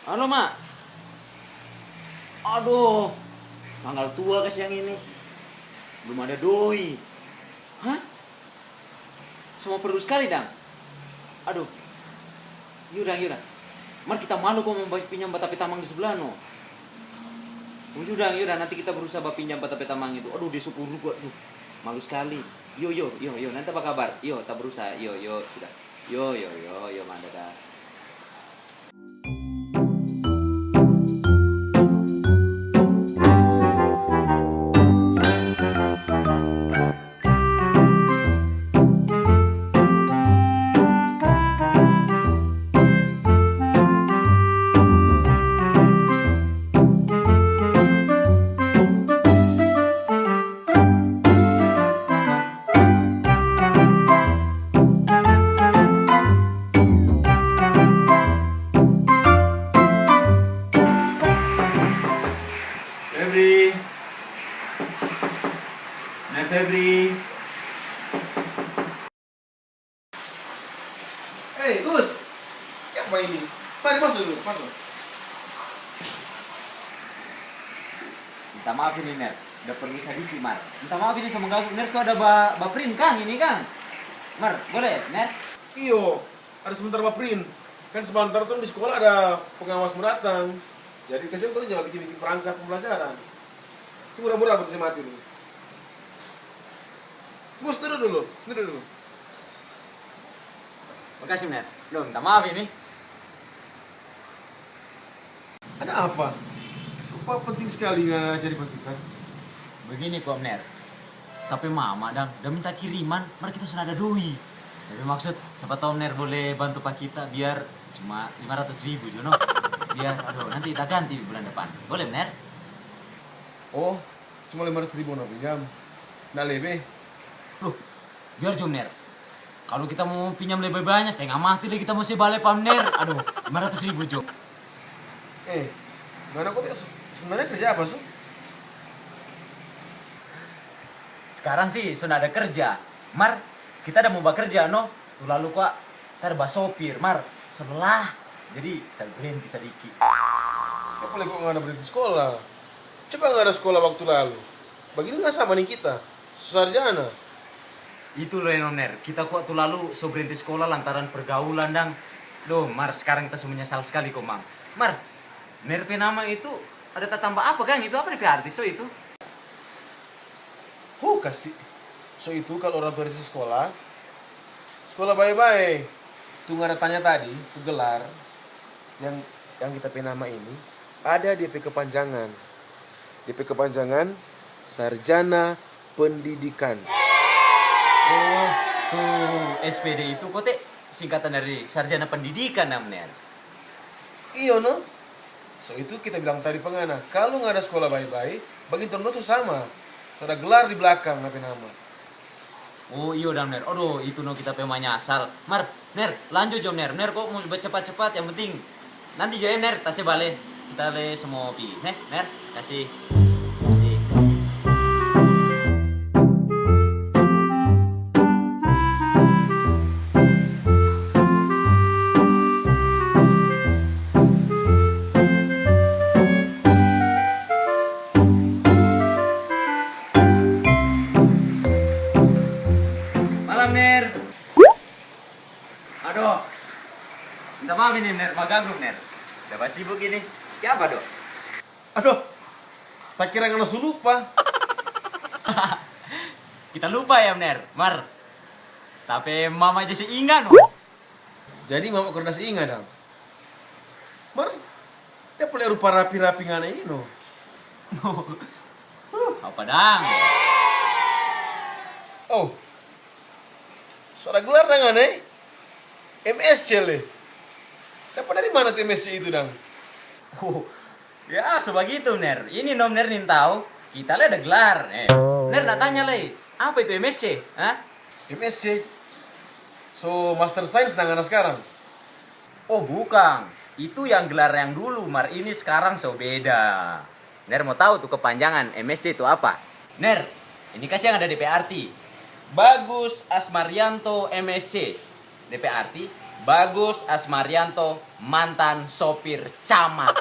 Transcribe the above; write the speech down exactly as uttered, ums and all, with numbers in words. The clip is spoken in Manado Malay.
Halo, Mak. Aduh, tanggal tua kasiang ini. Belum ada doi. Hah? Sama perlu sekali, dang. Aduh. Yudang, yudang. Mar kita malu ko mo ba-, pinjam ba ta pe tamang di sebelah, no. Oh, yudang, yudang. Nanti kita berusaha ba pinjam ba ta pe tamang itu. Aduh, dia so kurus, aduh. Malu sekali. Yo, yo, yo, yo. Nanti apa kabar? Yo, ta berusaha. Yo, yo, sudah. Yo, yo, yo, yo, Mak, dadah. Febri. Nah, Febri. Hei, Gus. Apa ini? Mari masuk dulu, masuk. Minta maaf ini, Ner. Udah pergi sadiki, Mar. Minta maaf ini sama ganggu. Ner so ada ba, ba print kang ini, kang? Mar, boleh, Ner? Iyo, ada sebentar ba print. Kan sebentar tuh di sekolah ada pengawas mendatang. Jadi kasiang tuh jangan bikin-bikin perangkat pembelajaran. Itu murah-murah berarti mati dulu. Gus, duduk dulu, duduk dulu. Makasih, Ner. Duh, minta maaf ini. Ada apa? Apa penting sekali ngana cari pa kita? Begini ko, Ner. Ta pe mama dang, da minta kiriman, mar kita so ada doi. Tapi maksud, sapa tau Ner boleh bantu pa kita biar cuma lima ratus ribu jo, no? Biar, aduh, nanti ta ganti bulan depan. Boleh, Ner? Oh, cuma lima ratus ribu na pinjam. Nda lebe? Loh, biar jo, Ner. Kalu kita mo pinjam lebe banya, stenga mati lei kita mo se bale pa Ner. Aduh, lima ratus ribu jo. Eh, ngana kote se-, sebenarnya kerja apa, so? Sekarang sih, so nda ada kerja. Mar, kita ada mo bakerja, no? Tu lalu kwa, ta ada basopir, mar, so lelah. Jadi, ta berhenti sadiki. Kiapa lei kwa ngana berhenti skolah? Coba ngana skolah waktu lalu. Bagini ngana sama deng kita, so sarjana. Itu lo, no, Ner. Kita kwa tu lalu so berhenti skolah lantaran pergaulan dang. Doh, mar, sekarang kita so menyesal skali komang. Mar, Ner pe nama itu ada tatamba apa kang? Itu apa de pe arti so itu? Huh, kasi. So itu kalu orang tua di skolah, skolah bae-bae. Tu ngana tanya tadi, tu gelar yang, yang kita pe nama ini, ada dia pe kepanjangan. Dia pe kepanjangan Sarjana Pendidikan. Oh, tu S P D itu kote singkatan dari Sarjana Pendidikan, nam, Ner? Iyo, no? So itu kita bilang tadi pa ngana, kalu ngana skola bae-bae, bagitu torang dua so sama. So ada gelar di blakang, apa nama. Oh, iyo dang, Ner. Aduh, itu no kita pe manyasal. Mar, Ner, lanjut jo, Ner. Ner, kok mo bacepat-cepat, yang penting nanti jo, eh, Ner, ta se bale. Kita le so mo pi, ne, Ner? Kasih. Kasih. Malam, Ner. Aduh. Minta maaf ini, Ner. Baganggu, Ner. Udah basibuk ini. Kiapa, do? Aduh. Ta kira ngana su lupa. Kita lupa ya, Ner. Mar. Tapi mama aja si inga, no. Jadi mama kurang si inga, dang. Mar, dia pole rupa rapi-rapi ngana ini, no. Apa dang? Oh. So ada gelar dang ngana, eh? M S C le. Dapa dari mana tu M S C itu, dang? Oh, ya, so bagitu, Ner. Ini no Ner nintau, kita le ada gelar. Eh, Ner na tanya lei, apa itu M S C? Hah? M S C? So, Master Science dang ngana skarang? Oh, bukang. Itu yang gelar yang dulu, mar ini skarang so beda. Ner mo tau tu kepanjangan M S C itu apa? Ner, ini kasi yang ada de pe arti. Bagus Asmarianto M S C. De pe arti, Bagus Asmarianto, mantan sopir camat.